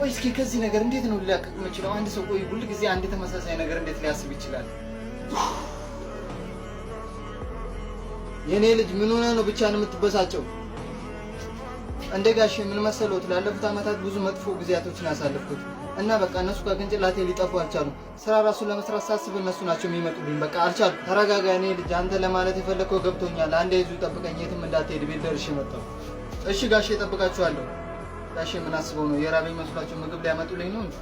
ቆይ እስኪ ከዚህ ነገር እንዴት ነው ሊላቀቅ የምችለው? አንድ ሰው ቆይ ሁል ጊዜ አንድ ተመሳሳይ ነገር እንዴት ሊያስብ ይችላል? የኔ ልጅ ምን ሆነ ነው ብቻህን የምትበሳጨው? እንደ ጋሼ ምን መሰሎት፣ ላለፉት ዓመታት ብዙ መጥፎ ጊዜያቶችን አሳለፍኩት እና በቃ እነሱ ከቅንጭላቴ ሊጠፉ አልቻሉም። ስራ ራሱን ለመስራት ሳስብ እነሱ ናቸው የሚመጡብኝ። በቃ አልቻሉም። ተረጋጋ የኔ ልጅ፣ አንተ ለማለት የፈለግከው ገብቶኛል። አንዴ ይዙ ጠብቀኝ፣ የትም እንዳትሄድ፣ ቤት ደርሼ መጣሁ። እሺ ጋሼ እጠብቃችኋለሁ። ጋሼ ምን አስበው ነው? የራበኝ መስሏቸው ምግብ ሊያመጡልኝ ነው እንዴ?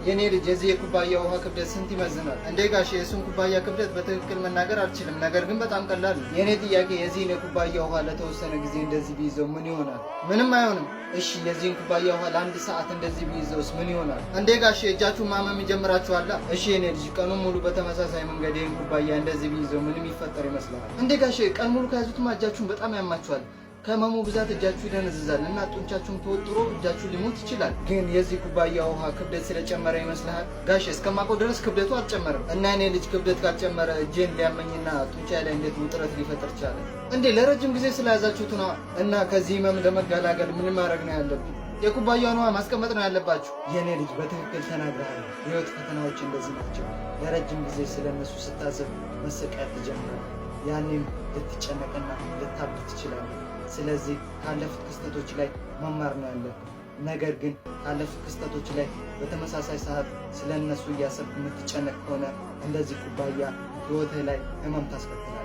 የኔ ልጅ የዚህ የኩባያ ውሃ ክብደት ስንት ይመዝናል? እንዴ ጋሼ የእሱን ኩባያ ክብደት በትክክል መናገር አልችልም፣ ነገር ግን በጣም ቀላል ነው። የኔ ጥያቄ የዚህን የኩባያ ውሃ ለተወሰነ ጊዜ እንደዚህ ቢይዘው ምን ይሆናል? ምንም አይሆንም። እሺ የዚህን ኩባያ ውሃ ለአንድ ሰዓት እንደዚህ ቢይዘውስ ምን ይሆናል? እንዴ ጋሼ እጃችሁን ማመም ይጀምራችኋላ። እሺ የኔ ልጅ ቀኑን ሙሉ በተመሳሳይ መንገድ ይህን ኩባያ እንደዚህ ቢይዘው ምን የሚፈጠር ይመስልሃል? እንዴ ጋሼ ቀን ሙሉ ከያዙትማ እጃችሁን በጣም ያማችኋል። ከህመሙ ብዛት እጃችሁ ይደነዝዛል እና ጡንቻችሁን ተወጥሮ እጃችሁ ሊሞት ይችላል። ግን የዚህ ኩባያ ውሃ ክብደት ስለጨመረ ይመስልሃል? ጋሼ እስከማውቀው ድረስ ክብደቱ አልጨመረም። እና የኔ ልጅ ክብደት ካልጨመረ እጄን ሊያመኝና ጡንቻ ላይ እንዴት ውጥረት ሊፈጥር ቻለ? እንዴ ለረጅም ጊዜ ስለያዛችሁት ነዋ። እና ከዚህ ህመም ለመገላገል ምን ማድረግ ነው ያለብኝ? የኩባያውን ውሃ ማስቀመጥ ነው ያለባችሁ። የኔ ልጅ በትክክል ተናግረሃል። የህይወት ፈተናዎች እንደዚህ ናቸው። ለረጅም ጊዜ ስለነሱ ስታስብ መሰቃየት ትጀምራለህ። ያኔም ልትጨነቅና ልታብድ ትችላለህ። ስለዚህ ካለፉት ክስተቶች ላይ መማር ነው ያለብን። ነገር ግን ካለፉት ክስተቶች ላይ በተመሳሳይ ሰዓት ስለ እነሱ እያሰብክ የምትጨነቅ ከሆነ እንደዚህ ኩባያ ህይወትህ ላይ ህመም ታስከትላለህ።